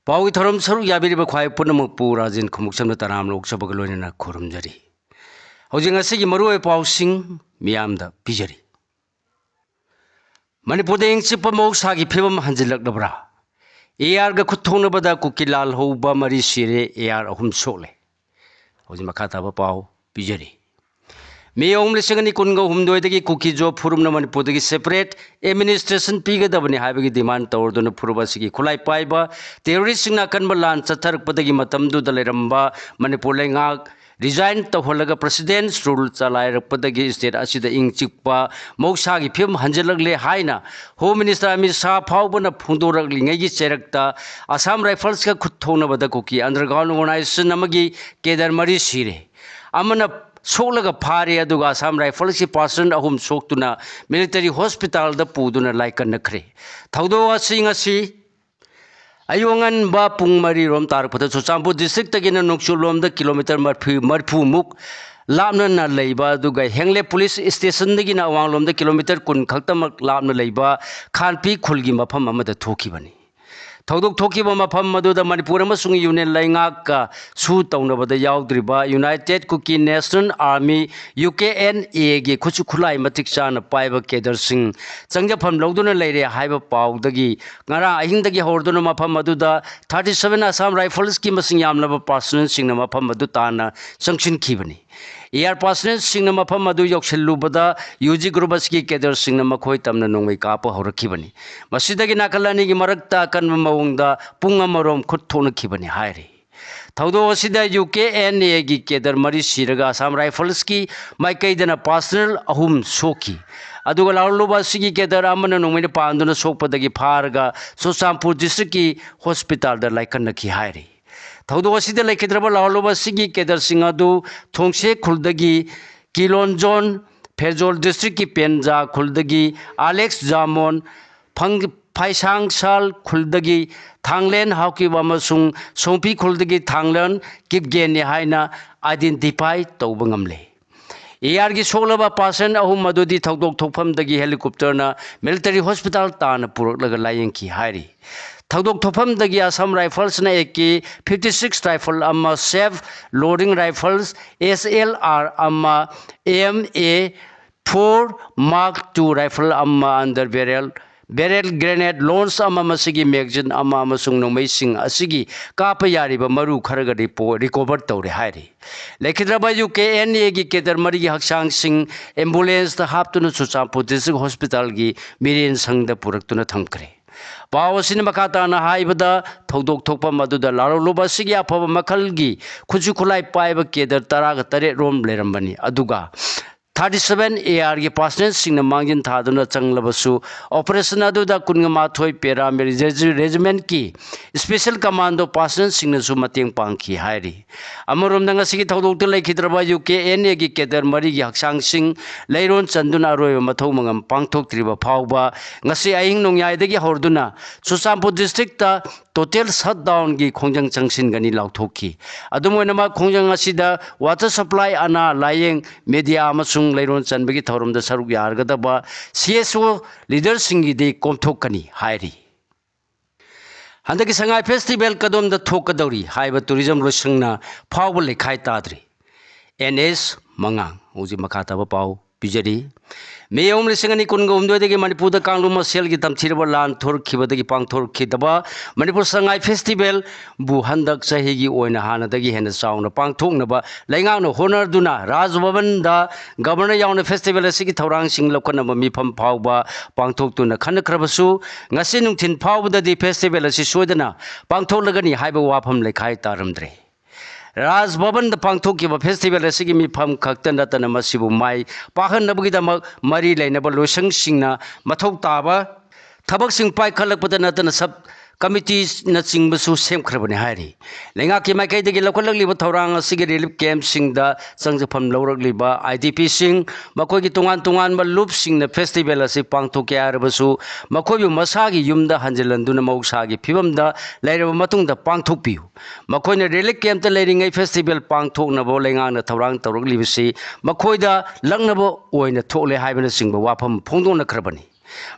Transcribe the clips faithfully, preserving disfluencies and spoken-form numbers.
ꯄꯥꯎꯒꯤ ꯊꯧꯔꯝ ꯁꯔꯨꯛ ꯌꯥꯕꯤꯔꯤꯕ ꯈ꯭ꯋꯥꯏ ꯄꯨꯝꯅꯃꯛꯄꯨ ꯔꯥꯖꯦꯟ ꯈꯣꯡꯎꯞꯁꯝꯅ ꯇꯔꯥꯝꯅ ꯑꯣꯛꯆꯕꯒ ꯂꯣꯏꯅꯅ ꯈꯨꯔꯨꯝꯖꯔꯤ꯫ ꯍꯧꯖꯤꯛ ꯉꯁꯤꯒꯤ ꯃꯔꯨꯑꯣꯏꯕ ꯄꯥꯎꯁꯤꯡ ꯃꯤꯌꯥꯝꯗ ꯄꯤꯖꯔꯤ꯫ ꯃꯅꯤꯄꯨꯔꯗ ꯏꯪ ꯆꯤꯛꯄ ꯃꯍꯧꯁꯥꯒꯤ ꯐꯤꯕꯝ ꯍꯟꯖꯤꯜꯂꯛꯂꯕ꯭ꯔꯥ? ARꯒ ꯈꯨꯠ ꯊꯣꯛꯅꯕꯗ ꯀꯨꯀꯤ ꯂꯥꯜꯍꯧꯕ ꯃꯔꯤ ꯁꯤꯔꯦ, AR ꯑꯍꯨꯝ ꯁꯣꯛꯂꯦ꯫ ꯍꯧꯖꯤꯛ ꯃꯈꯥ ꯇꯥꯕ ꯄꯥꯎ ꯄꯤꯖꯔꯤ꯫ ꯃꯦ ꯑꯍꯨꯝ, ꯂꯤꯁꯤꯡ ꯑꯅꯤ ꯀꯨꯟꯒ ꯍꯨꯝꯗꯣꯏꯗꯒꯤ ꯀꯨꯀꯤꯖꯣ ꯐꯨꯔꯨꯞꯅ ꯃꯅꯤꯄꯨꯔꯗꯒꯤ separate administration ꯄꯤꯒꯗꯕꯅꯤ ꯍꯥꯏꯕꯒꯤ demand ꯇꯧꯔꯗꯨꯅ ꯐꯨꯔꯨꯞ ꯑꯁꯤꯒꯤ ꯈꯨꯠꯂꯥꯏ ꯄꯥꯏꯕ terroristꯁꯤꯡꯅ ꯑꯀꯟꯕ ꯂꯥꯟ ꯆꯠꯊꯔꯛꯄꯗꯒꯤ ꯃꯇꯝꯗꯨꯗ ꯂꯩꯔꯝꯕ ꯃꯅꯤꯄꯨꯔ ꯂꯩꯉꯥꯛ resign ꯇꯧꯍꯜꯂꯒ president's rule ꯆꯂꯥꯏꯔꯛꯄꯗꯒꯤ state ꯑꯁꯤꯗ ꯏꯪ ꯆꯤꯛꯄ ꯃꯍꯧꯁꯥꯒꯤ ꯐꯤꯕꯝ ꯍꯟꯖꯤꯜꯂꯛꯂꯦ ꯍꯥꯏꯅ Home Minister Amit Shah ꯐꯥꯎꯕꯅ ꯐꯣꯡꯗꯣꯔꯛꯂꯤꯉꯩꯒꯤ ꯆꯩꯔꯛꯇ Assam Riflesꯀ ꯈꯨꯠ ꯊꯣꯛꯅꯕꯗ ꯀꯨꯀꯤ underground organization ꯑꯃꯒꯤ cadre ꯃꯔꯤ ꯁꯤꯔꯦ꯫ ꯑꯃꯅ ꯁꯣꯛꯂꯒ ꯐꯥꯔꯦ, ꯑꯗꯨꯒ Assam Riflesꯀꯤ personnel ꯑꯍꯨꯝ ꯁꯣꯛꯇꯨꯅ military hospitalꯗ ꯄꯨꯗꯨꯅ ꯂꯥꯏꯀꯠꯅꯈ꯭ꯔꯦ꯫ ꯊꯧꯗꯣꯛ ꯑꯁꯤ ꯉꯁꯤ ꯑꯌꯨꯛ ꯑꯉꯟꯕ ꯄꯨꯡ ꯃꯔꯤ ꯔꯣꯝ ꯇꯥꯔꯛꯄꯗ ꯆꯨꯔꯆꯥꯟꯄꯨꯔ districtꯇꯒꯤꯅ ꯅꯣꯡꯆꯨꯞꯂꯣꯝꯗ kilometre ꯃꯔꯤꯐꯨ, ꯃꯔꯤꯐꯨꯃꯨꯛ ꯂꯥꯞꯅꯅ ꯂꯩꯕ, ꯑꯗꯨꯒ ꯍꯦꯡꯂꯦ police stationꯗꯒꯤꯅ ꯑꯋꯥꯡꯂꯣꯝꯗ kilometre ꯀꯨꯟ ꯈꯛꯇꯃꯛ ꯂꯥꯞꯅ ꯂꯩꯕ ꯈꯥꯟꯄꯤ ꯈꯨꯜꯒꯤ ꯃꯐꯝ ꯑꯃꯗ ꯊꯣꯛꯈꯤꯕꯅꯤ꯫ ꯊꯧꯗꯣꯛ ꯊꯣꯛꯈꯤꯕ ꯃꯐꯝ ꯑꯗꯨꯗ ꯃꯅꯤꯄꯨꯔ ꯑꯃꯁꯨꯡ union ꯂꯩꯉꯥꯛꯀ ꯁꯨ ꯇꯧꯅꯕꯗ ꯌꯥꯎꯗ꯭ꯔꯤꯕ United Kuki National Army, UKNAꯒꯤ ꯈꯨꯠꯁꯨ ꯈꯨꯠꯂꯥꯏ ꯃꯇꯤꯛ ꯆꯥꯅ ꯄꯥꯏꯕ cadreꯁꯤꯡ ꯆꯪꯖꯐꯝ ꯂꯧꯗꯨꯅ ꯂꯩꯔꯦ ꯍꯥꯏꯕ ꯄꯥꯎꯗꯒꯤ ꯉꯔꯥꯡ ꯑꯍꯤꯡꯗꯒꯤ ꯍꯧꯔꯗꯨꯅ ꯃꯐꯝ ꯑꯗꯨꯗ thirty seven Assam Riflesꯀꯤ ꯃꯁꯤꯡ ꯌꯥꯝꯂꯕ personnelꯁꯤꯡꯅ ꯃꯐꯝ ꯑꯗꯨ ꯇꯥꯟꯅ ꯆꯪꯁꯤꯟꯈꯤꯕꯅꯤ꯫ AR personnelꯁꯤꯡꯅ ꯃꯐꯝ ꯑꯗꯨ ꯌꯧꯁꯤꯜꯂꯨꯕꯗ UG group ꯑꯁꯤꯒꯤ cadreꯁꯤꯡꯅ ꯃꯈꯣꯏ ꯇꯝꯅ ꯅꯣꯡꯃꯩ ꯀꯥꯞꯄ ꯍꯧꯔꯛꯈꯤꯕꯅꯤ꯫ ꯃꯁꯤꯗꯒꯤ ꯅꯥꯀꯜ ꯑꯅꯤꯒꯤ ꯃꯔꯛꯇ ꯑꯀꯟꯕ ꯃꯑꯣꯡꯗ ꯄꯨꯡ ꯑꯃꯔꯣꯝ ꯈꯨꯠ ꯊꯣꯛꯅꯈꯤꯕꯅꯤ ꯍꯥꯏꯔꯤ꯫ ꯊꯧꯗꯣꯛ ꯑꯁꯤꯗ UKNAꯒꯤ cadre ꯃꯔꯤ ꯁꯤꯔꯒ Assam Riflesꯀꯤ ꯃꯥꯏꯀꯩꯗꯅ personnel ꯑꯍꯨꯝ ꯁꯣꯛꯈꯤ꯫ ꯑꯗꯨꯒ ꯂꯥꯜꯍꯧꯕ ꯑꯁꯤꯒꯤ cadre ꯑꯃꯅ ꯅꯣꯡꯃꯩꯅ ꯄꯥꯟꯗꯨꯅ ꯁꯣꯛꯄꯗꯒꯤ ꯐꯥꯔꯒ ꯆꯨꯔꯆꯥꯟꯄꯨꯔ districtꯀꯤ hospitalꯗ ꯂꯥꯏꯀꯠꯅꯈꯤ ꯍꯥꯏꯔꯤ꯫ ꯊꯧꯗꯣꯛ ꯑꯁꯤꯗ ꯂꯩꯈꯤꯗ꯭ꯔꯕ ꯂꯥꯜꯍꯧꯕ ꯑꯁꯤꯒꯤ cadreꯁꯤꯡ ꯑꯗꯨ ꯊꯣꯡꯁꯦ ꯈꯨꯜꯗꯒꯤ ꯀꯤꯂꯣꯟꯖꯣꯟ, ꯐꯦꯖꯣꯜ districtꯀꯤ ꯄꯦꯟꯖꯥ ꯈꯨꯜꯗꯒꯤ ꯑꯂꯦꯛꯁ ꯖꯥꯃꯣꯟ, ꯐꯪ-, ꯐꯥꯏꯁꯥꯡꯁꯥꯜ ꯈꯨꯜꯗꯒꯤ ꯊꯥꯡꯂꯦꯟ ꯍꯥꯎꯀꯤꯞ ꯑꯃꯁꯨꯡ ꯁꯣꯡꯄꯤ ꯈꯨꯜꯗꯒꯤ ꯊꯥꯡꯂꯦꯟ ꯀꯤꯞꯒꯦꯟꯅꯤ ꯍꯥꯏꯅ identify ꯇꯧꯕ ꯉꯝꯂꯦ꯫ ARꯒꯤ ꯁꯣꯛꯂꯕ personnel ꯑꯍꯨꯝ ꯑꯗꯨꯗꯤ ꯊꯧꯗꯣꯛ ꯊꯣꯛꯐꯝꯗꯒꯤ helicopterꯅ military hospital ꯇꯥꯟꯅ ꯄꯨꯔꯛꯂꯒ ꯂꯥꯌꯦꯡꯈꯤ ꯍꯥꯏꯔꯤ꯫ ꯊꯧꯗꯣꯛ ꯊꯣꯛꯐꯝꯗꯒꯤ Assam Riflesꯅ AK fifty six rifle ꯑꯃ, self loading rifles SLR ꯑꯃ, MA four Mark two rifle ꯑꯃ, under barrel barrel grenade launch ꯑꯃ, ꯃꯁꯤꯒꯤ magazine ꯑꯃ ꯑꯃꯁꯨꯡ ꯅꯣꯡꯃꯩꯁꯤꯡ ꯑꯁꯤꯒꯤ ꯀꯥꯞꯄ ꯌꯥꯔꯤꯕ ꯃꯔꯨ ꯈꯔꯒ recover ꯇꯧꯔꯦ ꯍꯥꯏꯔꯤ꯫ ꯂꯩꯈꯤꯗ꯭ꯔꯕ UKNAꯒꯤ cadre ꯃꯔꯤꯒꯤ ꯍꯛꯆꯥꯡꯁꯤꯡ ambulanceꯇ ꯍꯥꯞꯇꯨꯅ ꯆꯨꯔꯆꯥꯟꯄꯨꯔ district hospitalꯒꯤ ꯃꯤꯔꯦꯟ ꯁꯪꯗ ꯄꯨꯔꯛꯇꯨꯅ ꯊꯝꯈ꯭ꯔꯦ꯫ ꯄꯥꯎ ꯑꯁꯤꯅ ꯃꯈꯥ ꯇꯥꯅ ꯍꯥꯏꯕꯗ, ꯊꯧꯗꯣꯛ ꯊꯣꯛꯐꯝ ꯑꯗꯨꯗ ꯂꯥꯜꯍꯧꯂꯨꯕ ꯑꯁꯤꯒꯤ ꯑꯐꯕ ꯃꯈꯜꯒꯤ ꯈꯨꯠꯁꯨ ꯈꯨꯠꯂꯥꯏ ꯄꯥꯏꯕ cadre ꯇꯔꯥꯒ ꯇꯔꯦꯠ ꯔꯣꯝ ꯂꯩꯔꯝꯕꯅꯤ, ꯑꯗꯨꯒ thirty seven ARꯒꯤ personnelꯁꯤꯡꯅ ꯃꯥꯡꯖꯤꯟ ꯊꯥꯗꯨꯅ ꯆꯪꯂꯕꯁꯨ, operation ꯑꯗꯨꯗ ꯀꯨꯟꯒ ꯃꯥꯊꯣꯏ paramilitary regimentꯀꯤ special commando personnelꯁꯤꯡꯅꯁꯨ ꯃꯇꯦꯡ ꯄꯥꯡꯈꯤ ꯍꯥꯏꯔꯤ꯫ ꯑꯃꯔꯣꯝꯗ, ꯉꯁꯤꯒꯤ ꯊꯧꯗꯣꯛꯇ ꯂꯩꯈꯤꯗ꯭ꯔꯕ UKNAꯒꯤ cadre ꯃꯔꯤꯒꯤ ꯍꯛꯆꯥꯡꯁꯤꯡ ꯂꯩꯔꯣꯟ ꯆꯟꯗꯨꯅ ꯑꯔꯣꯏꯕ ꯃꯊꯧ ꯃꯉꯝ ꯄꯥꯡꯊꯣꯛꯇ꯭ꯔꯤꯕ ꯐꯥꯎꯕ, ꯉꯁꯤ ꯑꯍꯤꯡ ꯅꯣꯡꯌꯥꯏꯗꯒꯤ ꯍꯧꯔꯗꯨꯅ ꯆꯨꯔꯆꯥꯟꯄꯨꯔ districtꯇ total shutdownꯒꯤ ꯈꯣꯡꯖꯪ ꯆꯪꯁꯤꯟꯒꯅꯤ ꯂꯥꯎꯊꯣꯛꯈꯤ꯫ ꯑꯗꯨꯝ ꯑꯣꯏꯅꯃꯛ, ꯈꯣꯡꯖꯪ ꯑꯁꯤꯗ water supply, ꯑꯅꯥ ꯂꯥꯌꯦꯡ, media ꯑꯃꯁꯨꯡ ꯂꯩꯔꯣꯟ ꯆꯟꯕꯒꯤ ꯊꯧꯔꯝꯗ ꯁꯔꯨꯛ ꯌꯥꯔꯒꯗꯕ CSO leaderꯁꯤꯡꯒꯤꯗꯤ ꯀꯣꯝꯊꯣꯛꯀꯅꯤ ꯍꯥꯏꯔꯤ꯫ ꯍꯟꯗꯛꯀꯤ ꯁꯉꯥꯏ festival ꯀꯗꯣꯝꯗ ꯊꯣꯛꯀꯗꯧꯔꯤ ꯍꯥꯏꯕ tourism ꯂꯣꯏꯁꯪꯅ ꯐꯥꯎꯕ ꯂꯩꯈꯥꯏ ꯇꯥꯗ꯭ꯔꯤ꯫ NS ꯃꯉꯥꯡ꯫ ꯍꯧꯖꯤꯛ ꯃꯈꯥ ꯇꯥꯕ ꯄꯥꯎ ꯄꯤꯖꯔꯤ꯫ ꯃꯦ ꯑꯍꯨꯝ, ꯂꯤꯁꯤꯡ ꯑꯅꯤ ꯀꯨꯟꯒ ꯍꯨꯝꯗꯣꯏꯗꯒꯤ ꯃꯅꯤꯄꯨꯔꯗ ꯀꯥꯡꯂꯨꯞ ꯃꯁꯦꯜꯒꯤ ꯇꯝꯊꯤꯔꯕ ꯂꯥꯟ ꯊꯣꯔꯛꯈꯤꯕꯗꯒꯤ ꯄꯥꯡꯊꯣꯔꯛꯈꯤꯗꯕ ꯃꯅꯤꯄꯨꯔ ꯁꯉꯥꯏ festivalꯕꯨ ꯍꯟꯗꯛ ꯆꯍꯤꯒꯤ ꯑꯣꯏꯅ ꯍꯥꯟꯅꯗꯒꯤ ꯍꯦꯟꯅ ꯆꯥꯎꯅ ꯄꯥꯡꯊꯣꯛꯅꯕ ꯂꯩꯉꯥꯛꯅ ꯍꯣꯠꯅꯗꯨꯅ ꯔꯥꯖ ꯚꯕꯟꯗ Governor ꯌꯥꯎꯅ festival ꯑꯁꯤꯒꯤ ꯊꯧꯔꯥꯡꯁꯤꯡ ꯂꯧꯈꯠꯅꯕ ꯃꯤꯐꯝ ꯐꯥꯎꯕ ꯄꯥꯡꯊꯣꯛꯇꯨꯅ ꯈꯟꯅꯈ꯭ꯔꯕꯁꯨ, ꯉꯁꯤ ꯅꯨꯡꯊꯤꯜ ꯐꯥꯎꯕꯗꯗꯤ festival ꯑꯁꯤ ꯁꯣꯏꯗꯅ ꯄꯥꯡꯊꯣꯛꯂꯒꯅꯤ ꯍꯥꯏꯕ ꯋꯥꯐꯝ ꯂꯩꯈꯥꯏ ꯇꯥꯔꯝꯗ꯭ꯔꯦ꯫ ꯔꯥꯖ ꯚꯕꯟꯗ ꯄꯥꯡꯊꯣꯛꯈꯤꯕ festival ꯑꯁꯤꯒꯤ ꯃꯤꯐꯝ ꯈꯛꯇ ꯅꯠꯇꯅ ꯃꯁꯤꯕꯨ ꯃꯥꯏ ꯄꯥꯛꯍꯟꯅꯕꯒꯤꯗꯃꯛ ꯃꯔꯤ ꯂꯩꯅꯕ ꯂꯣꯏꯁꯪꯁꯤꯡꯅ ꯃꯊꯧ ꯇꯥꯕ ꯊꯕꯛꯁꯤꯡ ꯄꯥꯏꯈꯠꯂꯛꯄꯗ ꯅꯠꯇꯅ sub committeeꯅꯆꯤꯡꯕꯁꯨ ꯁꯦꯝꯈ꯭ꯔꯕꯅꯤ ꯍꯥꯏꯔꯤ꯫ ꯂꯩꯉꯥꯛꯀꯤ ꯃꯥꯏꯀꯩꯗꯒꯤ ꯂꯧꯈꯠꯂꯛꯂꯤꯕ ꯊꯧꯔꯥꯡ ꯑꯁꯤꯒꯤ relief campꯁꯤꯡꯗ ꯆꯪꯖꯐꯝ ꯂꯧꯔꯛꯂꯤꯕ IDPꯁꯤꯡ, ꯃꯈꯣꯏꯒꯤ ꯇꯣꯉꯥꯟ ꯇꯣꯉꯥꯟꯕ ꯂꯨꯞꯁꯤꯡꯅ festival ꯑꯁꯤ ꯄꯥꯡꯊꯣꯛꯀꯦ ꯍꯥꯏꯔꯕꯁꯨ, ꯃꯈꯣꯏꯕꯨ ꯃꯁꯥꯒꯤ ꯌꯨꯝꯗ ꯍꯟꯖꯤꯜꯍꯟꯗꯨꯅ ꯃꯍꯧꯁꯥꯒꯤ ꯐꯤꯕꯝꯗ ꯂꯩꯔꯕ ꯃꯇꯨꯡꯗ ꯄꯥꯡꯊꯣꯛꯄꯤꯌꯨ꯫ ꯃꯈꯣꯏꯅ relief campꯇ ꯂꯩꯔꯤꯉꯩ festival ꯄꯥꯡꯊꯣꯛꯅꯕ ꯂꯩꯉꯥꯛꯅ ꯊꯧꯔꯥꯡ ꯇꯧꯔꯛꯂꯤꯕꯁꯤ ꯃꯈꯣꯏꯗ ꯂꯛꯅꯕ ꯑꯣꯏꯅ ꯊꯣꯛꯂꯦ ꯍꯥꯏꯕꯅꯆꯤꯡꯕ ꯋꯥꯐꯝ ꯐꯣꯡꯗꯣꯛꯅꯈ꯭ꯔꯕꯅꯤ꯫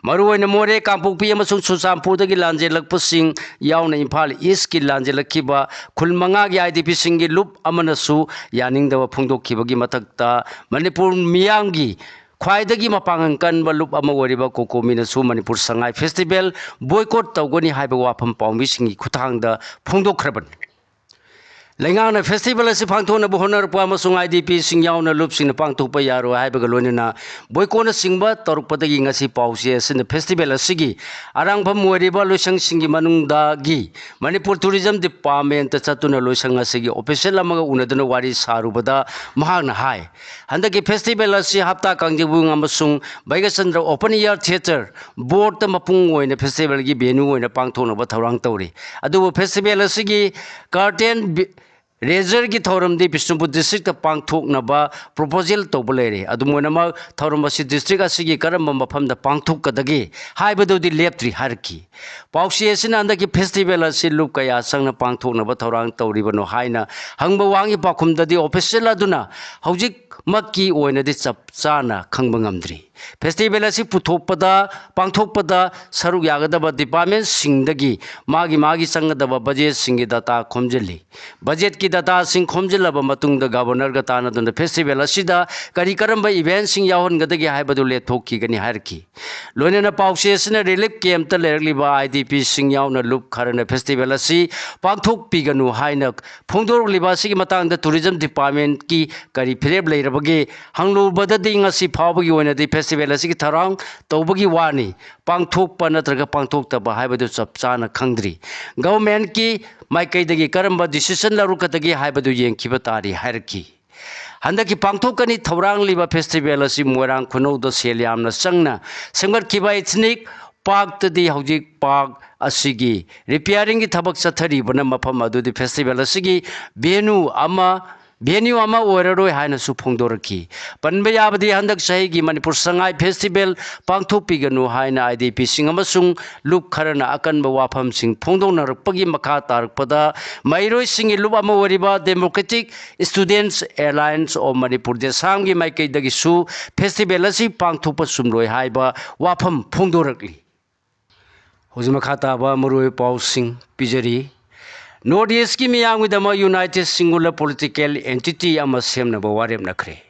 ꯃꯔꯨꯑꯣꯏꯅ ꯃꯣꯔꯦ, ꯀꯥꯡꯄꯣꯛꯄꯤ ꯑꯃꯁꯨꯡ ꯆꯨꯔꯆꯥꯟꯄꯨꯔꯗꯒꯤ ꯂꯥꯟꯖꯦꯜꯂꯛꯄꯁꯤꯡ ꯌꯥꯎꯅ ꯏꯝꯐꯥꯜ ꯏꯁꯀꯤ ꯂꯥꯟꯖꯦꯜꯂꯛꯈꯤꯕ ꯈꯨꯜ ꯃꯉꯥꯒꯤ IDPꯁꯤꯡꯒꯤ ꯂꯨꯞ ꯑꯃꯅꯁꯨ ꯌꯥꯅꯤꯡꯗꯕ ꯐꯣꯡꯗꯣꯛꯈꯤꯕꯒꯤ ꯃꯊꯛꯇ, ꯃꯅꯤꯄꯨꯔ ꯃꯤꯌꯥꯝꯒꯤ ꯈ꯭ꯋꯥꯏꯗꯒꯤ ꯃꯄꯥꯡꯒꯜ ꯀꯟꯕ ꯂꯨꯞ ꯑꯃ ꯑꯣꯏꯔꯤꯕ ꯀꯣꯀꯣꯃꯤꯅꯁꯨ ꯃꯅꯤꯄꯨꯔ ꯁꯉꯥꯏ ꯐꯦꯁꯇꯤꯚꯦꯜ ꯕꯣꯏꯀꯣꯠ ꯇꯧꯒꯅꯤ ꯍꯥꯏꯕ ꯋꯥꯐꯝ ꯄꯥꯎꯃꯤꯁꯤꯡꯒꯤ ꯈꯨꯠꯊꯥꯡꯗ ꯐꯣꯡꯗꯣꯛꯈ꯭ꯔꯕꯅꯤ꯫ ꯂꯩꯉꯥꯛꯅ ꯐꯦꯁꯇꯤꯚꯦꯜ ꯑꯁꯤ ꯄꯥꯡꯊꯣꯛꯅꯕ ꯍꯣꯠꯅꯔꯛꯄ ꯑꯃꯁꯨꯡ IDPꯁꯤꯡ ꯌꯥꯎꯅ ꯂꯨꯞꯁꯤꯡꯅ ꯄꯥꯡꯊꯣꯛꯄ ꯌꯥꯔꯣꯏ ꯍꯥꯏꯕꯒ ꯂꯣꯏꯅꯅ ꯕꯣꯏꯀꯣꯠꯅꯆꯤꯡꯕ ꯇꯧꯔꯛꯄꯗꯒꯤ ꯉꯁꯤ ꯄꯥꯎꯆꯦ ꯑꯁꯤꯅ ꯐꯦꯁꯇꯤꯚꯦꯜ ꯑꯁꯤꯒꯤ ꯑꯔꯥꯡꯐꯝ ꯑꯣꯏꯔꯤꯕ ꯂꯣꯏꯁꯪꯁꯤꯡꯒꯤ ꯃꯅꯨꯡꯗꯒꯤ ꯃꯅꯤꯄꯨꯔ ꯇꯨꯔꯤꯖꯝ ꯗꯤꯄꯥꯔꯠꯃꯦꯟꯇ ꯆꯠꯇꯨꯅ ꯂꯣꯏꯁꯪ ꯑꯁꯤꯒꯤ ꯑꯣꯐꯤꯁꯤꯌꯦꯜ ꯑꯃꯒ ꯎꯅꯗꯨꯅ ꯋꯥꯔꯤ ꯁꯥꯔꯨꯕꯗ ꯃꯍꯥꯛꯅ ꯍꯥꯏ, ꯍꯟꯗꯛꯀꯤ ꯐꯦꯁꯇꯤꯚꯦꯜ ꯑꯁꯤ ꯍꯞꯇꯥ ꯀꯥꯡꯖꯩꯕꯨꯡ ꯑꯃꯁꯨꯡ ꯚꯩꯒꯆꯟꯗ꯭ꯔ ꯑꯣꯄꯟ ꯏꯌꯥꯔ ꯊꯤꯌꯦꯇꯔ ꯕꯣꯔꯗꯇ ꯃꯄꯨꯡ ꯑꯣꯏꯅ ꯐꯦꯁꯇꯤꯚꯦꯜꯒꯤ ꯚꯦꯅ꯭ꯌꯨ ꯑꯣꯏꯅ ꯄꯥꯡꯊꯣꯛꯅꯕ ꯊꯧꯔꯥꯡ ꯇꯧꯔꯤ꯫ ꯑꯗꯨꯕꯨ ꯐꯦꯁꯇꯤꯚꯦꯜ ꯑꯁꯤꯒꯤ ꯀꯥꯔꯇꯦꯟ ꯕꯤ-, ꯔꯦꯖꯔꯒꯤ ꯊꯧꯔꯝꯗꯤ ꯕꯤꯁꯅꯨꯄꯨꯔ ꯗꯤꯁꯇ꯭ꯔꯤꯛꯇ ꯄꯥꯡꯊꯣꯛꯅꯕ ꯄ꯭ꯔꯣꯄꯣꯖꯦꯜ ꯇꯧꯕ ꯂꯩꯔꯦ꯫ ꯑꯗꯨꯝ ꯑꯣꯏꯅꯃꯛ, ꯊꯧꯔꯝ ꯑꯁꯤ ꯗꯤꯁꯇ꯭ꯔꯤꯛ ꯑꯁꯤꯒꯤ ꯀꯔꯝꯕ ꯃꯐꯝꯗ ꯄꯥꯡꯊꯣꯛꯀꯗꯒꯦ ꯍꯥꯏꯕꯗꯨꯗꯤ ꯂꯦꯞꯇ꯭ꯔꯤ ꯍꯥꯏꯔꯛꯈꯤ꯫ ꯄꯥꯎꯆꯦ ꯑꯁꯤꯅ ꯍꯟꯗꯛꯀꯤ ꯐꯦꯁꯇꯤꯚꯦꯜ ꯑꯁꯤ ꯂꯨꯞ ꯀꯌꯥ ꯆꯪꯅ ꯄꯥꯡꯊꯣꯛꯅꯕ ꯊꯧꯔꯥꯡ ꯇꯧꯔꯤꯕꯅꯣ ꯍꯥꯏꯅ ꯍꯪꯕ ꯋꯥꯍꯪꯒꯤ ꯄꯥꯎꯈꯨꯝꯗꯗꯤ, ꯑꯣꯐꯤꯁꯤꯌꯦꯜ ꯑꯗꯨꯅ ꯍꯧꯖꯤꯛꯃꯛꯀꯤ ꯑꯣꯏꯅꯗꯤ ꯆꯞ ꯆꯥꯅ ꯈꯪꯕ ꯉꯝꯗ꯭ꯔꯤ꯫ ꯐꯦꯁꯇꯤꯚꯦꯜ ꯑꯁꯤ ꯄꯨꯊꯣꯛꯄꯗ, ꯄꯥꯡꯊꯣꯛꯄꯗ ꯁꯔꯨꯛ ꯌꯥꯒꯗꯕ ꯗꯤꯄꯥꯔꯠꯃꯦꯟꯁꯤꯡꯗꯒꯤ ꯃꯥꯒꯤ ꯃꯥꯒꯤ ꯆꯪꯒꯗꯕ ꯕꯖꯦꯠꯁꯤꯡꯒꯤ ꯗꯇꯥ ꯈꯣꯝꯖꯤꯜꯂꯤ꯫ ꯕꯖꯦꯠꯀꯤ ꯗꯇꯥꯁꯤꯡ ꯈꯣꯝꯖꯤꯜꯂꯕ ꯃꯇꯨꯡꯗ ꯒꯕꯔꯅꯔꯒ ꯇꯥꯟꯅꯗꯨꯅ ꯐꯦꯁꯇꯤꯚꯦꯜ ꯑꯁꯤꯗ ꯀꯔꯤ ꯀꯔꯝꯕ ꯏꯚꯦꯟꯠꯁꯤꯡ ꯌꯥꯎꯍꯟꯒꯗꯒꯦ ꯍꯥꯏꯕꯗꯨ ꯂꯦꯞꯊꯣꯛꯈꯤꯒꯅꯤ ꯍꯥꯏꯔꯛꯈꯤ꯫ ꯂꯣꯏꯅꯅ ꯄꯥꯎꯆꯦ ꯑꯁꯤꯅ ꯔꯤꯂꯤꯐ ꯀꯦꯝꯞꯇ ꯂꯩꯔꯛꯂꯤꯕ IDPꯁꯤꯡ ꯌꯥꯎꯅ ꯂꯨꯞ ꯈꯔꯅ ꯐꯦꯁꯇꯤꯚꯦꯜ ꯑꯁꯤ ꯄꯥꯡꯊꯣꯛꯄꯤꯒꯅꯨ ꯍꯥꯏꯅ ꯐꯣꯡꯗꯣꯔꯛꯂꯤꯕ ꯑꯁꯤꯒꯤ ꯃꯇꯥꯡꯗ ꯇꯨꯔꯤꯖꯝ ꯗꯤꯄꯥꯔꯠꯃꯦꯟꯠꯀꯤ ꯀꯔꯤ ꯐꯤꯔꯦꯞ ꯂꯩꯔꯕꯒꯦ ꯍꯪꯂꯨꯕꯗꯗꯤ, ꯉꯁꯤ ꯐꯥꯎꯕꯒꯤ ꯑꯣꯏꯅꯗꯤ ꯐꯦꯁꯇꯤꯚꯦꯜ ꯑꯁꯤꯒꯤ ꯊꯧꯔꯥꯡ ꯇꯧꯕꯒꯤ ꯋꯥꯅꯤ, ꯄꯥꯡꯊꯣꯛꯄ ꯅꯠꯇ꯭ꯔꯒ ꯄꯥꯡꯊꯣꯛꯇꯕ ꯍꯥꯏꯕꯗꯨ ꯆꯞ ꯆꯥꯅ ꯈꯪꯗ꯭ꯔꯤ꯫ ꯒꯚꯔꯟꯃꯦꯟꯠꯀꯤ ꯃꯥꯏꯀꯩꯗꯒꯤ ꯀꯔꯝꯕ ꯗꯤꯁꯤꯖꯟ ꯂꯧꯔꯛꯀꯗꯒꯦ ꯍꯥꯏꯕꯗꯨ ꯌꯦꯡꯈꯤꯕ ꯇꯥꯔꯤ ꯍꯥꯏꯔꯛꯈꯤ꯫ ꯍꯟꯗꯛꯀꯤ ꯄꯥꯡꯊꯣꯛꯀꯅꯤ ꯊꯧꯔꯥꯡꯂꯤꯕ ꯐꯦꯁꯇꯤꯚꯦꯜ ꯑꯁꯤ ꯃꯣꯏꯔꯥꯡ ꯈꯨꯅꯧꯗ ꯁꯦꯜ ꯌꯥꯝꯅ ꯆꯪꯅ ꯁꯦꯝꯒꯠꯈꯤꯕ ꯏꯊꯅꯤꯛ ꯄꯥꯔꯛꯇꯗꯤ ꯍꯧꯖꯤꯛ ꯄꯥꯔꯛ ꯑꯁꯤꯒꯤ ꯔꯤꯄꯤꯌꯥꯔꯤꯡꯒꯤ ꯊꯕꯛ ꯆꯠꯊꯔꯤꯕꯅ ꯃꯐꯝ ꯑꯗꯨꯗꯤ ꯐꯦꯁꯇꯤꯚꯦꯜ ꯑꯁꯤꯒꯤ ꯚꯦꯅ꯭ꯌꯨ ꯑꯃ venue ꯑꯃ ꯑꯣꯏꯔꯔꯣꯏ ꯍꯥꯏꯅꯁꯨ ꯐꯣꯡꯗꯣꯔꯛꯈꯤ꯫ ꯄꯟꯕ ꯌꯥꯕꯗꯤ, ꯍꯟꯗꯛ ꯆꯍꯤꯒꯤ ꯃꯅꯤꯄꯨꯔ ꯁꯉꯥꯏ festival ꯄꯥꯡꯊꯣꯛꯄꯤꯒꯅꯨ ꯍꯥꯏꯅ IDPꯁꯤꯡ ꯑꯃꯁꯨꯡ ꯂꯨꯞ ꯈꯔꯅ ꯑꯀꯟꯕ ꯋꯥꯐꯝꯁꯤꯡ ꯐꯣꯡꯗꯣꯛꯅꯔꯛꯄꯒꯤ ꯃꯈꯥ ꯇꯥꯔꯛꯄꯗ, ꯃꯍꯩꯔꯣꯏꯁꯤꯡꯒꯤ ꯂꯨꯞ ꯑꯃ ꯑꯣꯏꯔꯤꯕ Democratic Students Alliance of Manipur, ꯗꯦꯁꯥꯝꯒꯤ ꯃꯥꯏꯀꯩꯗꯒꯤꯁꯨ festival ꯑꯁꯤ ꯄꯥꯡꯊꯣꯛꯄ ꯆꯨꯝꯂꯣꯏ ꯍꯥꯏꯕ ꯋꯥꯐꯝ ꯐꯣꯡꯗꯣꯔꯛꯂꯤ꯫ ꯍꯧꯖꯤꯛ ꯃꯈꯥ ꯇꯥꯕ ꯃꯔꯨꯑꯣꯏꯕ ꯄꯥꯎꯁꯤꯡ ꯄꯤꯖꯔꯤ꯫ North Eastꯀꯤ ꯃꯤꯌꯥꯝꯒꯤꯗꯃꯛ United Singular Political Entity ꯑꯃ ꯁꯦꯝꯅꯕ ꯋꯥꯔꯦꯞꯅꯈ꯭ꯔꯦ꯫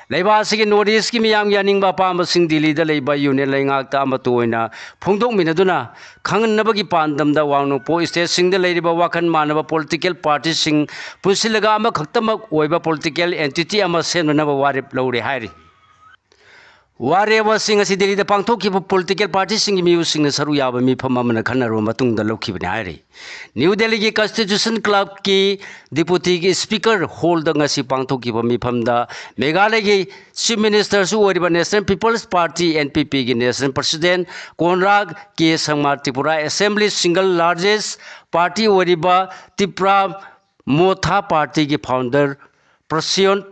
ꯂꯩꯕꯥꯛ ꯑꯁꯤꯒꯤ North Eastꯀꯤ ꯃꯤꯌꯥꯝꯒꯤ ꯑꯅꯤꯡꯕ ꯑꯄꯥꯝꯕꯁꯤꯡ ꯗꯤꯜꯂꯤꯗ ꯂꯩꯕ Union ꯂꯩꯉꯥꯛꯇ ꯑꯃꯠꯇ ꯑꯣꯏꯅ ꯐꯣꯡꯗꯣꯛꯃꯤꯟꯅꯗꯨꯅ ꯈꯪꯍꯟꯅꯕꯒꯤ ꯄꯥꯟꯗꯝꯗ ꯋꯥꯡ ꯅꯣꯡꯄꯣꯛ stateꯁꯤꯡꯗ ꯂꯩꯔꯤꯕ ꯋꯥꯈꯜ ꯃꯥꯟꯅꯕ political partyꯁꯤꯡ ꯄꯨꯟꯁꯤꯜꯂꯒ ꯑꯃꯈꯛꯇꯃꯛ ꯑꯣꯏꯕ political entity ꯑꯃ ꯁꯦꯝꯅꯅꯕ ꯋꯥꯔꯦꯞ ꯂꯧꯔꯦ ꯍꯥꯏꯔꯤ꯫ ꯋꯥꯔꯦꯞ ꯑꯁꯤ ꯉꯁꯤ ꯗꯤꯜꯂꯤꯗ ꯄꯥꯡꯊꯣꯛꯈꯤꯕ political partyꯁꯤꯡꯒꯤ ꯃꯤꯑꯣꯏꯁꯤꯡꯅ ꯁꯔꯨꯛ ꯌꯥꯕ ꯃꯤꯐꯝ ꯑꯃꯅ ꯈꯟꯅꯔꯕ ꯃꯇꯨꯡꯗ ꯂꯧꯈꯤꯕꯅꯤ ꯍꯥꯏꯔꯤ꯫ New Delhiꯒꯤ Constitution Clubꯀꯤ Deputyꯒꯤ Speaker Hallꯗ ꯉꯁꯤ ꯄꯥꯡꯊꯣꯛꯈꯤꯕ ꯃꯤꯐꯝꯗ ꯃꯦꯘꯥꯂꯌꯒꯤ Chief Ministerꯁꯨ ꯑꯣꯏꯔꯤꯕ National People's Party, NPPꯒꯤ National President Conrad K Sangma, Tripura Assembly single largest party ꯑꯣꯏꯔꯤꯕ Tipra Motha Partyꯒꯤ founder Prasyon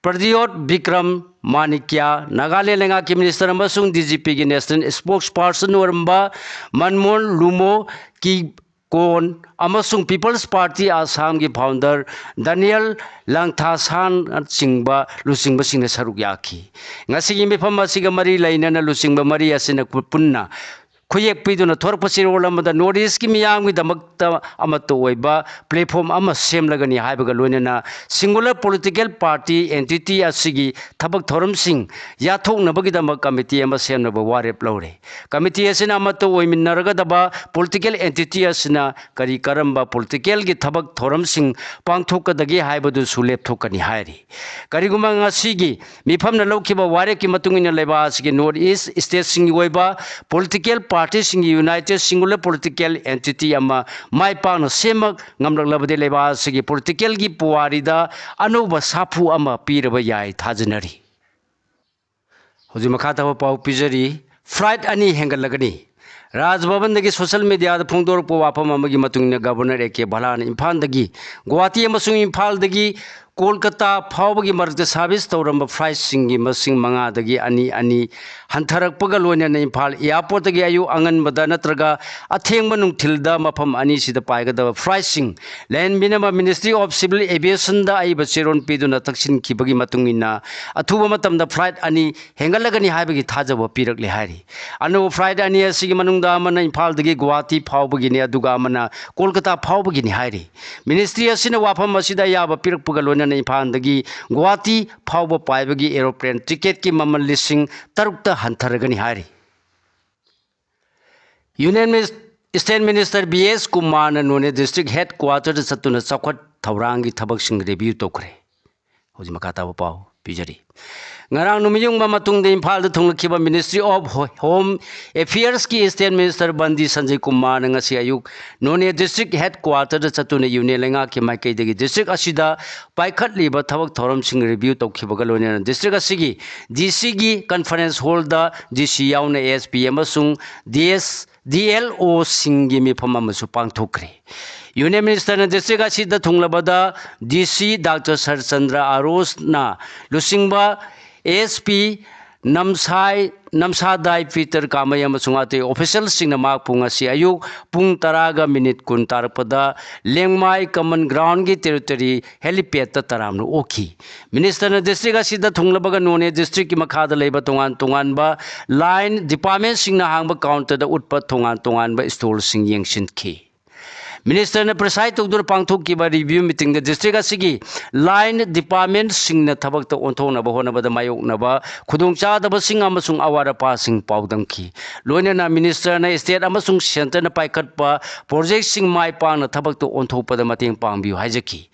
Pradyot Bikram Manikya, Nagaland ꯂꯩꯉꯥꯛꯀꯤ minister ꯑꯃꯁꯨꯡ DGPꯒꯤ national spokesperson ꯑꯣꯏꯔꯝꯕ ꯃꯟꯃꯣꯍꯟ ꯂꯨꯃꯣ ꯀꯤꯀꯣꯟ ꯑꯃꯁꯨꯡ People's Party ꯑꯁꯥꯝꯒꯤ founder ꯗꯥꯅꯤꯌꯦꯜ ꯂꯥꯡꯊꯥꯁꯥꯟꯅꯆꯤꯡꯕ ꯂꯨꯆꯤꯡꯕꯁꯤꯡꯅ ꯁꯔꯨꯛ ꯌꯥꯈꯤ꯫ ꯉꯁꯤꯒꯤ ꯃꯤꯐꯝ ꯑꯁꯤꯒ ꯃꯔꯤ ꯂꯩꯅꯅ ꯂꯨꯆꯤꯡꯕ ꯃꯔꯤ ꯑꯁꯤꯅ ꯄꯨꯟꯅ ꯈꯨꯌꯦꯛ ꯄꯤꯗꯨꯅ ꯊꯣꯔꯛꯄ ꯆꯦꯔꯣꯜ ꯑꯃꯗ North Eastꯀꯤ ꯃꯤꯌꯥꯝꯒꯤꯗꯃꯛꯇ ꯑꯃꯠꯇ ꯑꯣꯏꯕ platform ꯑꯃ ꯁꯦꯝꯂꯒꯅꯤ ꯍꯥꯏꯕꯒ ꯂꯣꯏꯅꯅ singular political party entity ꯑꯁꯤꯒꯤ ꯊꯕꯛ ꯊꯧꯔꯝꯁꯤꯡ ꯌꯥꯊꯣꯛꯅꯕꯒꯤꯗꯃꯛ committee ꯑꯃ ꯁꯦꯝꯅꯕ ꯋꯥꯔꯦꯞ ꯂꯧꯔꯦ꯫ Committee ꯑꯁꯤꯅ ꯑꯃꯠꯇ ꯑꯣꯏꯃꯤꯟꯅꯔꯒꯗꯕ political entity ꯑꯁꯤꯅ ꯀꯔꯤ ꯀꯔꯝꯕ politicalꯒꯤ ꯊꯕꯛ ꯊꯧꯔꯝꯁꯤꯡ ꯄꯥꯡꯊꯣꯛꯀꯗꯒꯦ ꯍꯥꯏꯕꯗꯨꯁꯨ ꯂꯦꯞꯊꯣꯛꯀꯅꯤ ꯍꯥꯏꯔꯤ꯫ ꯀꯔꯤꯒꯨꯝꯕ ꯉꯁꯤꯒꯤ ꯃꯤꯐꯝꯅ ꯂꯧꯈꯤꯕ ꯋꯥꯔꯦꯞꯀꯤ ꯃꯇꯨꯡ ꯏꯟꯅ ꯂꯩꯕꯥꯛ ꯑꯁꯤꯒꯤ North East stateꯁꯤꯡꯒꯤ ꯑꯣꯏꯕ political partyꯁꯤꯡꯒꯤ united singular political entity ꯑꯃ ꯃꯥꯏ ꯄꯥꯛꯅ ꯁꯦꯝꯕ ꯉꯝꯂꯛꯂꯕꯗꯤ ꯂꯩꯕꯥꯛ ꯑꯁꯤꯒꯤ politicalꯒꯤ ꯄꯨꯋꯥꯔꯤꯗ ꯑꯅꯧꯕ ꯁꯥꯐꯨ ꯑꯃ ꯄꯤꯔꯕ ꯌꯥꯏ ꯊꯥꯖꯅꯔꯤ꯫ ꯍꯧꯖꯤꯛ ꯃꯈꯥ ꯇꯥꯕ ꯄꯥꯎ ꯄꯤꯖꯔꯤ꯫ Flight ꯑꯅꯤ ꯍꯦꯟꯒꯠꯂꯒꯅꯤ꯫ ꯔꯥꯖ ꯚꯕꯟꯗꯒꯤ ꯁꯣꯁꯤꯌꯦꯜ ꯃꯤꯗꯤꯌꯥꯗ ꯐꯣꯡꯗꯣꯔꯛꯄ ꯋꯥꯐꯝ ꯑꯃꯒꯤ ꯃꯇꯨꯡ ꯏꯟꯅ, ꯒꯕꯔꯅꯔ ꯑꯦ ꯀꯦ ꯚꯂꯥꯅ ꯏꯝꯐꯥꯜꯗꯒꯤ ꯒꯨꯋꯥꯍꯥꯇꯤ ꯑꯃꯁꯨꯡ ꯏꯝꯐꯥꯜꯗꯒꯤ ꯀꯣꯜꯀꯇꯥ ꯐꯥꯎꯕꯒꯤ ꯃꯔꯛꯇ ꯁꯥꯔꯚꯤꯁ ꯇꯧꯔꯝꯕ ꯐ꯭ꯂꯥꯏꯠꯁꯤꯡꯒꯤ ꯃꯁꯤꯡ ꯃꯉꯥꯗꯒꯤ ꯑꯅꯤ ꯑꯅꯤ ꯍꯟꯊꯔꯛꯄꯒ ꯂꯣꯏꯅꯅ ꯏꯝꯐꯥꯜ ꯑꯦꯌꯥꯔꯄꯣꯔꯠꯇꯒꯤ ꯑꯌꯨꯛ ꯑꯉꯟꯕꯗ ꯅꯠꯇ꯭ꯔꯒ ꯑꯊꯦꯡꯕ ꯅꯨꯡꯊꯤꯜꯗ ꯃꯐꯝ ꯑꯅꯤꯁꯤꯗ ꯄꯥꯏꯒꯗꯕ ꯐ꯭ꯂꯥꯏꯠꯁꯤꯡ ꯂꯦꯟꯕꯤꯅꯕ Ministry of Civil Aviationꯗ ꯑꯏꯕ ꯆꯦꯔꯣꯜ ꯄꯤꯗꯨꯅ ꯇꯛꯁꯤꯟꯈꯤꯕꯒꯤ ꯃꯇꯨꯡ ꯏꯟꯅ, ꯑꯊꯨꯕ ꯃꯇꯝꯗ ꯐ꯭ꯂꯥꯏꯠ ꯑꯅꯤ ꯍꯦꯟꯒꯠꯂꯒꯅꯤ ꯍꯥꯏꯕꯒꯤ ꯊꯥꯖꯕ ꯄꯤꯔꯛꯂꯦ ꯍꯥꯏꯔꯤ꯫ ꯑꯅꯧꯕ ꯐ꯭ꯂꯥꯏꯠ ꯑꯅꯤ ꯑꯁꯤꯒꯤ ꯃꯅꯨꯡꯗ ꯑꯃꯅ ꯏꯝꯐꯥꯜꯗꯒꯤ ꯒꯨꯋꯥꯍꯥꯇꯤ ꯐꯥꯎꯕꯒꯤꯅꯤ, ꯑꯗꯨꯒ ꯑꯃꯅ ꯀꯣꯜꯀꯇꯥ ꯐꯥꯎꯕꯒꯤꯅꯤ ꯍꯥꯏꯔꯤ꯫ Ministry ꯑꯁꯤꯅ ꯋꯥꯐꯝ ꯑꯁꯤꯗ ꯑꯌꯥꯕ ꯄꯤꯔꯛꯄꯒ ꯂꯣꯏꯅꯅ ꯏꯝꯐꯥꯜꯗꯒꯤ ꯒꯨꯋꯥꯍꯥꯇꯤ ꯐꯥꯎꯕ ꯄꯥꯏꯕꯒꯤ aeroplane ticketꯀꯤ ꯃꯃꯜ ꯂꯤꯁꯤꯡ ꯇꯔꯨꯛꯇ ꯍꯟꯊꯔꯒꯅꯤ ꯍꯥꯏꯔꯤ꯫ Union Minis-, State Minister B S ꯀꯨꯃꯥꯔꯅ ꯅꯣꯅꯦ District Headquarterꯗ ꯆꯠꯇꯨꯅ ꯆꯥꯎꯈꯠ ꯊꯧꯔꯥꯡꯒꯤ ꯊꯕꯛꯁꯤꯡ review ꯇꯧꯈ꯭ꯔꯦ꯫ ꯍꯧꯖꯤꯛ ꯃꯈꯥ ꯇꯥꯕ ꯄꯥꯎ ꯄꯤꯖꯔꯤ꯫ ꯉꯔꯥꯡ ꯅꯨꯃꯤꯠ ꯌꯨꯡꯕ ꯃꯇꯨꯡꯗ ꯏꯝꯐꯥꯜꯗ ꯊꯨꯡꯂꯛꯈꯤꯕ Ministry of Ho-, Home Affairsꯀꯤ State Minister ꯕꯟꯗꯤ Sanjay ꯀꯨꯃꯥꯔꯅ ꯉꯁꯤ ꯑꯌꯨꯛ ꯅꯣꯅꯦ District Headquarterꯗ ꯆꯠꯇꯨꯅ ꯌꯨꯅꯤꯌꯟ ꯂꯩꯉꯥꯛꯀꯤ ꯃꯥꯏꯀꯩꯗꯒꯤ district ꯑꯁꯤꯗ ꯄꯥꯏꯈꯠꯂꯤꯕ ꯊꯕꯛ ꯊꯧꯔꯝꯁꯤꯡ review ꯇꯧꯈꯤꯕꯒ ꯂꯣꯏꯅꯅ district ꯑꯁꯤꯒꯤ D Cꯒꯤ conference hallꯗ D C ꯌꯥꯎꯅ S P ꯑꯃꯁꯨꯡ D S, D L Oꯁꯤꯡꯒꯤ ꯃꯤꯐꯝ ꯑꯃꯁꯨ ꯄꯥꯡꯊꯣꯛꯈ꯭ꯔꯦ꯫ Union Ministerꯅ district ꯑꯁꯤꯗ ꯊꯨꯡꯂꯕꯗ D C Doctor ꯁꯔꯆꯟꯗ꯭ꯔ ꯑꯥꯔꯣꯁꯅ ꯂꯨꯆꯤꯡꯕ S P ꯅꯝꯁꯥꯏ, ꯅꯝꯁꯥꯗꯥꯏ ꯄꯤꯇꯔ ꯀꯥꯃꯩ ꯑꯃꯁꯨꯡ ꯑꯇꯩ officialꯁꯤꯡꯅ ꯃꯍꯥꯛꯄꯨ ꯉꯁꯤ ꯑꯌꯨꯛ ꯄꯨꯡ ꯇꯔꯥꯒ ꯃꯤꯅꯤꯠ ꯀꯨꯟ ꯇꯥꯔꯛꯄꯗ ꯂꯦꯡꯃꯥꯏ Common Groundꯒꯤ territory helipadꯇ ꯇꯔꯥꯝꯅ ꯑꯣꯛꯈꯤ꯫ Ministerꯅ district ꯑꯁꯤꯗ ꯊꯨꯡꯂꯕꯒ ꯅꯣꯅꯦ districtꯀꯤ ꯃꯈꯥꯗ ꯂꯩꯕ ꯇꯣꯉꯥꯟ ꯇꯣꯉꯥꯟꯕ line departmentꯁꯤꯡꯅ ꯍꯥꯡꯕ counterꯗ ꯎꯠꯄ ꯇꯣꯉꯥꯟ ꯇꯣꯉꯥꯟꯕ stallꯁꯤꯡ ꯌꯦꯡꯁꯤꯟꯈꯤ꯫ Ministerꯅ preside ꯇꯧꯗꯨꯅ ꯄꯥꯡꯊꯣꯛꯈꯤꯕ review meetingꯗ district ꯑꯁꯤꯒꯤ line departmentꯁꯤꯡꯅ ꯊꯕꯛꯇ ꯑꯣꯟꯊꯣꯛꯅꯕ ꯍꯣꯠꯅꯕꯗ ꯃꯥꯌꯣꯛꯅꯕ ꯈꯨꯗꯣꯡꯆꯥꯗꯕꯁꯤꯡ ꯑꯃꯁꯨꯡ ꯑꯋꯥꯠ ꯑꯄꯥꯁꯤꯡ ꯄꯥꯎꯗꯝꯈꯤ꯫ ꯂꯣꯏꯅꯅ ministerꯅ state ꯑꯃꯁꯨꯡ centreꯅ ꯄꯥꯏꯈꯠꯄ projectꯁꯤꯡ ꯃꯥꯏ ꯄꯥꯛꯅ ꯊꯕꯛꯇ ꯑꯣꯟꯊꯣꯛꯄꯗ ꯃꯇꯦꯡ ꯄꯥꯡꯕꯤꯌꯨ ꯍꯥꯏꯖꯈꯤ꯫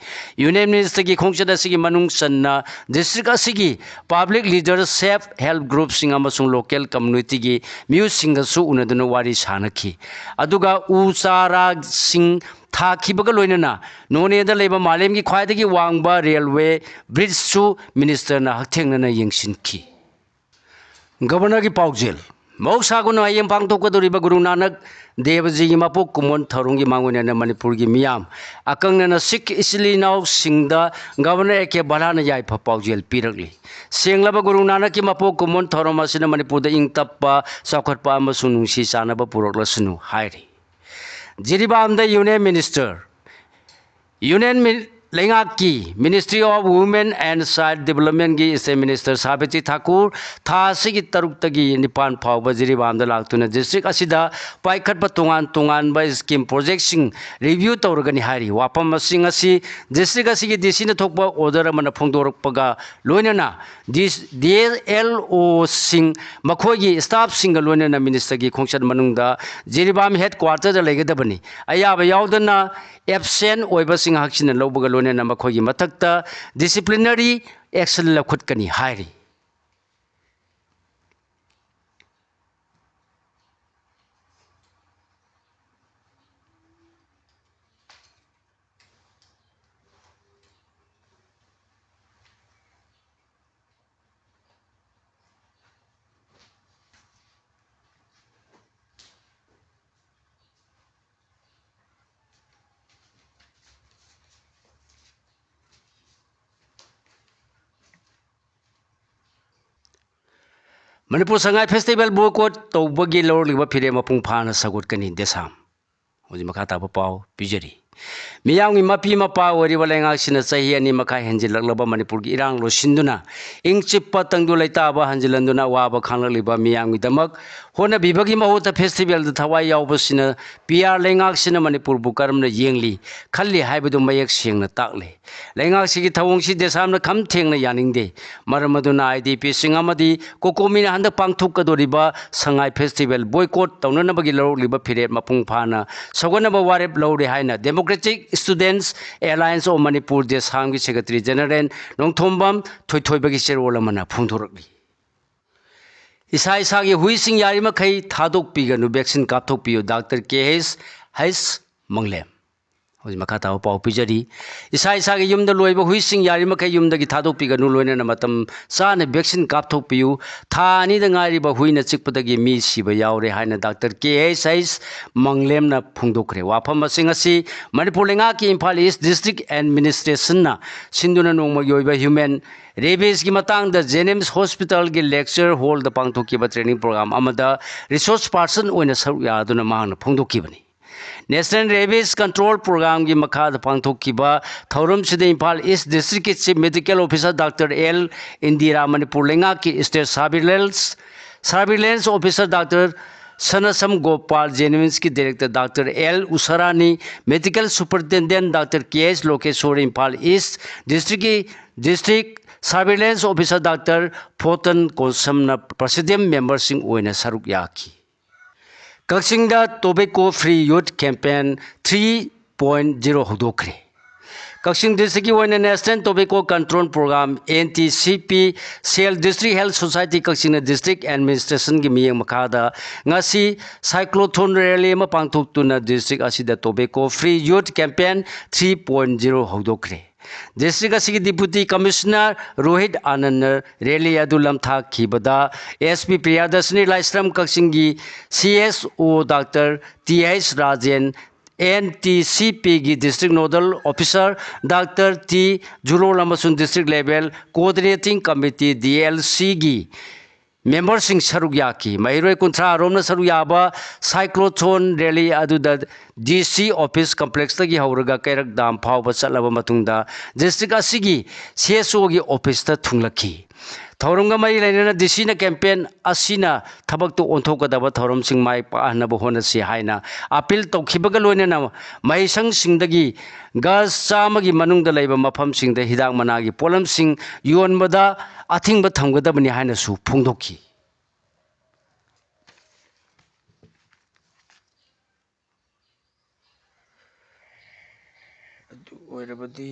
Union Ministerꯒꯤ ꯈꯣꯡꯆꯠ ꯑꯁꯤꯒꯤ ꯃꯅꯨꯡ ꯆꯟꯅ district ꯑꯁꯤꯒꯤ public leaders, self help groupꯁꯤꯡ ꯑꯃꯁꯨꯡ local communityꯒꯤ ꯃꯤꯑꯣꯏꯁꯤꯡꯒꯁꯨ ꯎꯅꯗꯨꯅ ꯋꯥꯔꯤ ꯁꯥꯅꯈꯤ꯫ ꯑꯗꯨꯒ ꯎ ꯆꯥꯔꯥꯁꯤꯡ ꯊꯥꯈꯤꯕꯒ ꯂꯣꯏꯅꯅ ꯅꯣꯅꯦꯗ ꯂꯩꯕ ꯃꯥꯂꯦꯝꯒꯤ ꯈ꯭ꯋꯥꯏꯗꯒꯤ ꯋꯥꯡꯕ railway bridgeꯁꯨ ministerꯅ ꯍꯛꯊꯦꯡꯅꯅ ꯌꯦꯡꯁꯤꯟꯈꯤ꯫ Governorꯒꯤ ꯄꯥꯎꯖꯦꯜ꯫ ꯃꯍꯧꯁꯥꯒꯨꯝꯅ ꯍꯌꯦꯡ ꯄꯥꯡꯊꯣꯛꯀꯗꯧꯔꯤꯕ ꯒꯨꯔꯨ ꯅꯥꯅꯛ ꯗꯦꯕꯖꯤꯒꯤ ꯃꯄꯣꯛ ꯀꯨꯝꯑꯣꯟ ꯊꯧꯔꯝꯒꯤ ꯃꯥꯡꯑꯣꯏꯅꯅ ꯃꯅꯤꯄꯨꯔꯒꯤ ꯃꯤꯌꯥꯝ, ꯑꯀꯛꯅꯅ ꯁꯤꯈ ꯏꯆꯤꯜ ꯏꯅꯥꯎꯁꯤꯡꯗ ꯒꯕꯔꯅꯔ ꯑꯦ ꯀꯦ ꯕꯂꯥꯅ ꯌꯥꯏꯐ ꯄꯥꯎꯖꯦꯜ ꯄꯤꯔꯛꯂꯤ꯫ ꯁꯦꯡꯂꯕ ꯒꯨꯔꯨ ꯅꯥꯅꯛꯀꯤ ꯃꯄꯣꯛ ꯀꯨꯝꯑꯣꯟ ꯊꯧꯔꯝ ꯑꯁꯤꯅ ꯃꯅꯤꯄꯨꯔꯗ ꯏꯪ ꯇꯞꯄ, ꯆꯥꯎꯈꯠꯄ ꯑꯃꯁꯨꯡ ꯅꯨꯡꯁꯤ ꯆꯥꯟꯅꯕ ꯄꯨꯔꯛꯂꯁꯅꯨ ꯍꯥꯏꯔꯤ꯫ ꯖꯤꯔꯤꯕꯥꯝꯗ Union Minister, Union ꯃꯤ-, ꯂꯩꯉꯥꯛꯀꯤ Ministry of Women and Child Developmentꯀꯤ State Minister Savitri Thakur ꯊꯥ ꯑꯁꯤꯒꯤ ꯇꯔꯨꯛꯇꯒꯤ ꯅꯤꯄꯥꯟ ꯐꯥꯎꯕ ꯖꯤꯔꯤꯕꯥꯝꯗ ꯂꯥꯛꯇꯨꯅ district ꯑꯁꯤꯗ ꯄꯥꯏꯈꯠꯄ ꯇꯣꯉꯥꯟ ꯇꯣꯉꯥꯟꯕ scheme projectꯁꯤꯡ review ꯇꯧꯔꯒꯅꯤ ꯍꯥꯏꯔꯤ꯫ ꯋꯥꯐꯝꯁꯤꯡ ꯑꯁꯤ district ꯑꯁꯤꯒꯤ D Cꯅ ꯊꯣꯛꯄ order ꯑꯃꯅ ꯐꯣꯡꯗꯣꯔꯛꯄꯒ ꯂꯣꯏꯅꯅ ꯗꯤ-, D L Oꯁꯤꯡ ꯃꯈꯣꯏꯒꯤ staffꯁꯤꯡꯒ ꯂꯣꯏꯅꯅ ministerꯒꯤ ꯈꯣꯡꯆꯠ ꯃꯅꯨꯡꯗ ꯖꯤꯔꯤꯕꯥꯝ headquarterꯗ ꯂꯩꯒꯗꯕꯅꯤ꯫ ꯑꯌꯥꯕ ꯌꯥꯎꯗꯅ absent ꯑꯣꯏꯕꯁꯤꯡ ꯍꯛꯆꯤꯟꯅ ꯂꯧꯕꯒ ꯂꯣꯏꯅꯅ ꯃꯈꯣꯏꯒꯤ ꯃꯊꯛꯇ disciplinary action ꯂꯧꯈꯠꯀꯅꯤ ꯍꯥꯏꯔꯤ꯫ ꯃꯅꯤꯄꯨꯔ ꯁꯉꯥꯏ festival boycott ꯇꯧꯕꯒꯤ ꯂꯧꯔꯛꯂꯤꯕ ꯐꯤꯔꯦꯞ ꯃꯄꯨꯡ ꯐꯥꯅ ꯁꯧꯒꯠꯀꯅꯤ, ꯗꯦꯁꯥꯝ꯫ ꯍꯧꯖꯤꯛ ꯃꯈꯥ ꯇꯥꯕ ꯄꯥꯎ ꯄꯤꯖꯔꯤ꯫ ꯃꯤꯌꯥꯝꯒꯤ ꯃꯄꯤ ꯃꯄꯥ ꯑꯣꯏꯔꯤꯕ ꯂꯩꯉꯥꯛꯁꯤꯅ ꯆꯍꯤ ꯑꯅꯤ ꯃꯈꯥꯏ ꯍꯦꯟꯖꯤꯜꯂꯛꯂꯕ ꯃꯅꯤꯄꯨꯔꯒꯤ ꯏꯔꯥꯡ ꯂꯣꯏꯁꯤꯟꯗꯨꯅ ꯏꯪ ꯆꯤꯞꯄ ꯇꯪꯗꯨ ꯂꯩꯇꯥꯕ ꯍꯟꯖꯤꯜꯍꯟꯗꯨꯅ ꯑꯋꯥꯕ ꯈꯥꯡꯂꯛꯂꯤꯕ ꯃꯤꯌꯥꯝꯒꯤꯗꯃꯛ ꯍꯣꯠꯅꯕꯤꯕꯒꯤ ꯃꯍꯨꯠꯇ festivalꯗ ꯊꯋꯥꯏ ꯌꯥꯎꯕꯁꯤꯅ P R ꯂꯩꯉꯥꯛꯁꯤꯅ ꯃꯅꯤꯄꯨꯔꯕꯨ ꯀꯔꯝꯅ ꯌꯦꯡꯂꯤ, ꯈꯜꯂꯤ ꯍꯥꯏꯕꯗꯨ ꯃꯌꯦꯛ ꯁꯦꯡꯅ ꯇꯥꯛꯂꯦ꯫ ꯂꯩꯉꯥꯛꯁꯤꯒꯤ ꯊꯧꯑꯣꯡꯁꯤ ꯗꯦꯁꯥꯝꯅ ꯈꯝ ꯊꯦꯡꯅ ꯌꯥꯅꯤꯡꯗꯦ꯫ ꯃꯔꯝ ꯑꯗꯨꯅ IDPꯁꯤꯡ ꯑꯃꯗꯤ ꯀꯣꯀꯣꯃꯤꯅ ꯍꯟꯗꯛ ꯄꯥꯡꯊꯣꯛꯀꯗꯧꯔꯤꯕ ꯁꯉꯥꯏ festival boycott ꯇꯧꯅꯅꯕꯒꯤ ꯂꯧꯔꯛꯂꯤꯕ ꯐꯤꯔꯦꯞ ꯃꯄꯨꯡ ꯐꯥꯅ ꯁꯧꯒꯠꯅꯕ ꯋꯥꯔꯦꯞ ꯂꯧꯔꯦ ꯍꯥꯏꯅ Democratic Students Alliance of Manipur, ꯗꯦꯁꯥꯝꯒꯤ Secretary General Nongthombam ꯊꯣꯏꯊꯣꯏꯕꯒꯤ ꯆꯦꯔꯣꯜ ꯑꯃꯅ ꯐꯣꯡꯗꯣꯔꯛꯂꯤ꯫ ꯏꯁꯥ ꯏꯁꯥꯒꯤ ꯍꯨꯏꯁꯤꯡ ꯌꯥꯔꯤꯃꯈꯩ ꯊꯥꯗꯣꯛꯄꯤꯒꯅꯨ, vaccine ꯀꯥꯞꯊꯣꯛꯄꯤꯌꯨ, doctor K H H ꯃꯪꯂꯦꯝ꯫ ꯍꯧꯖꯤꯛ ꯃꯈꯥ ꯇꯥꯕ ꯄꯥꯎ ꯄꯤꯖꯔꯤ꯫ ꯏꯁꯥ ꯏꯁꯥꯒꯤ ꯌꯨꯝꯗ ꯂꯣꯏꯕ ꯍꯨꯏꯁꯤꯡ ꯌꯥꯔꯤꯃꯈꯩ ꯌꯨꯝꯗꯒꯤ ꯊꯥꯗꯣꯛꯄꯤꯒꯅꯨ, ꯂꯣꯏꯅꯅ ꯃꯇꯝ ꯆꯥꯅ vaccine ꯀꯥꯞꯊꯣꯛꯄꯤꯌꯨ꯫ ꯊꯥ ꯑꯅꯤꯗ ꯉꯥꯏꯔꯤꯕ ꯍꯨꯏꯅ ꯆꯤꯛꯄꯗꯒꯤ ꯃꯤ ꯁꯤꯕ ꯌꯥꯎꯔꯦ ꯍꯥꯏꯅ ꯗꯥꯛꯇꯔ ꯀꯦ ꯑꯩꯆ ꯑꯩꯆ ꯃꯪꯂꯦꯝꯅ ꯐꯣꯡꯗꯣꯛꯈ꯭ꯔꯦ꯫ ꯋꯥꯐꯝꯁꯤꯡ ꯑꯁꯤ ꯃꯅꯤꯄꯨꯔ ꯂꯩꯉꯥꯛꯀꯤ ꯏꯝꯐꯥꯜ ꯏꯁ ꯗꯤꯁꯇ꯭ꯔꯤꯛ ꯑꯦꯗꯃꯤꯅꯤꯁꯇ꯭ꯔꯦꯁꯟꯅ ꯁꯤꯟꯗꯨꯅ ꯅꯣꯡꯃꯒꯤ ꯑꯣꯏꯕ ꯍ꯭ꯌꯨꯃꯦꯟ ꯔꯦꯕꯤꯁꯀꯤ ꯃꯇꯥꯡꯗ ꯖꯦꯅꯤꯝꯁ ꯍꯣꯁꯄꯤꯇꯥꯜꯒꯤ ꯂꯦꯛꯆꯔ ꯍꯣꯜꯗ ꯄꯥꯡꯊꯣꯛꯈꯤꯕ ꯇ꯭ꯔꯦꯅꯤꯡ ꯄ꯭ꯔꯣꯒ꯭ꯔꯥꯝ ꯑꯃꯗ ꯔꯤꯁꯣꯔꯁ ꯄꯥꯔꯁꯟ ꯑꯣꯏꯅ ꯁꯔꯨꯛ ꯌꯥꯗꯨꯅ ꯃꯍꯥꯛꯅ ꯐꯣꯡꯗꯣꯛꯈꯤꯕꯅꯤ꯫ ꯅꯦꯁꯅꯦꯜ ꯔꯦꯕꯤꯁ ꯀꯟꯇ꯭ꯔꯣꯜ ꯄ꯭ꯔꯣꯒ꯭ꯔꯥꯝꯒꯤ ꯃꯈꯥꯗ ꯄꯥꯡꯊꯣꯛꯈꯤꯕ ꯊꯧꯔꯝꯁꯤꯗ ꯏꯝꯐꯥꯜ ꯏꯁ ꯗꯤꯁꯇ꯭ꯔꯤꯛꯀꯤ chief medical officer doctor L Indira, Manipur ꯂꯩꯉꯥꯛꯀꯤ state surveillance surveillance officer doctor Sanasam Gopal, ꯖꯦꯅꯤꯝꯁꯀꯤ director doctor L Usharani, medical superintendent doctor K H Lokeshor, Imphal east ꯗꯤꯁꯇ꯭ꯔꯤꯛꯀꯤ district surveillance officer doctor Photon ꯀꯣꯟꯁꯝꯅ ꯄ꯭ꯔꯦꯁꯤꯗꯦꯟꯠ ꯃꯦꯝꯕꯔꯁꯤꯡ ꯑꯣꯏꯅ ꯁꯔꯨꯛ ꯌꯥꯈꯤ꯫ ꯀꯛꯆꯤꯡꯗ tobacco free youth campaign three point zero ꯍꯧꯗꯣꯛꯈ꯭ꯔꯦ꯫ ꯀꯛꯆꯤꯡ ꯗꯤꯁꯇ꯭ꯔꯤꯛꯀꯤ ꯑꯣꯏꯅ national tobacco control program, N T C P, cell district health society ꯀꯛꯆꯤꯡꯅ ꯗꯤꯁꯇ꯭ꯔꯤꯛ ꯑꯦꯗꯃꯤꯅꯤꯁꯇ꯭ꯔꯦꯁꯟꯒꯤ ꯃꯤꯠꯌꯦꯡ ꯃꯈꯥꯗ ꯉꯁꯤ ꯁꯥꯏꯀ꯭ꯂꯣꯊꯣꯟ ꯔꯦꯂꯤ ꯑꯃ ꯄꯥꯡꯊꯣꯛꯇꯨꯅ ꯗꯤꯁꯇ꯭ꯔꯤꯛ ꯑꯁꯤꯗ tobacco free youth campaign three point zero ꯍꯧꯗꯣꯛꯈ꯭ꯔꯦ꯫ ꯗꯤꯁꯇ꯭ꯔꯤꯛ ꯑꯁꯤꯒꯤ ꯗꯤꯄꯨꯇꯤ ꯀꯃꯤꯁꯅꯔ ꯔꯣꯍꯤꯠ ꯑꯥꯅꯟꯗꯅ ꯔꯦꯂꯤ ꯑꯗꯨ ꯂꯝꯊꯥꯛꯈꯤꯕꯗ, ꯑꯦꯁ ꯄꯤ ꯄ꯭ꯔꯤꯌꯥꯗꯔꯁꯤꯅꯤ ꯂꯥꯏꯁ꯭ꯔꯝ, ꯀꯛꯆꯤꯡꯒꯤ C S O doctor T H Rajen, N T C ꯄꯤꯒꯤ district nodal officer doctor T Jurol ꯑꯃꯁꯨꯡ district level coordinating committee, D L ꯁꯤꯒꯤ ꯃꯦꯝꯕꯔꯁꯤꯡ ꯁꯔꯨꯛ ꯌꯥꯈꯤ꯫ ꯃꯍꯩꯔꯣꯏ ꯀꯨꯟꯊ꯭ꯔꯥ ꯔꯣꯝꯅ ꯁꯔꯨꯛ ꯌꯥꯕ ꯁꯥꯏꯀ꯭ꯂꯣꯊꯣꯟ ꯔꯦꯂꯤ ꯑꯗꯨꯗ ꯗꯤ ꯁꯤ ꯑꯣꯐꯤꯁ ꯀꯝꯄ꯭ꯂꯦꯛꯁꯇꯒꯤ ꯍꯧꯔꯒ ꯀꯩꯔꯛ ꯗꯥꯝ ꯐꯥꯎꯕ ꯆꯠꯂꯕ ꯃꯇꯨꯡꯗ ꯗꯤꯁꯇ꯭ꯔꯤꯛ ꯑꯁꯤꯒꯤ ꯁꯤ ꯑꯦꯁ ꯑꯣꯒꯤ ꯑꯣꯐꯤꯁꯇ ꯊꯨꯡꯂꯛꯈꯤ꯫ ꯊꯧꯔꯝꯒ ꯃꯔꯤ ꯂꯩꯅꯅ ꯗꯤ ꯁꯤꯅ ꯀꯦꯝꯄꯦꯟ ꯑꯁꯤꯅ ꯊꯕꯛꯇ ꯑꯣꯟꯊꯣꯛꯀꯗꯕ ꯊꯧꯔꯝꯁꯤꯡ ꯃꯥꯏ ꯄꯥꯛꯍꯟꯅꯕ ꯍꯣꯠꯅꯁꯤ ꯍꯥꯏꯅ ꯑꯥꯄꯤꯜ ꯇꯧꯈꯤꯕꯒ ꯂꯣꯏꯅꯅ ꯃꯍꯩꯁꯪꯁꯤꯡꯗꯒꯤ ꯒꯖ ꯆꯥꯝꯃꯒꯤ ꯃꯅꯨꯡꯗ ꯂꯩꯕ ꯃꯐꯝꯁꯤꯡꯗ ꯍꯤꯗꯥꯛ ꯃꯅꯥꯒꯤ ꯄꯣꯠꯂꯝꯁꯤꯡ ꯌꯣꯟꯕꯗ ꯑꯊꯤꯡꯕ ꯊꯝꯒꯗꯕꯅꯤ ꯍꯥꯏꯅꯁꯨ ꯐꯣꯡꯗꯣꯛꯈꯤ꯫ ꯑꯗꯨ ꯑꯣꯏꯔꯕꯗꯤ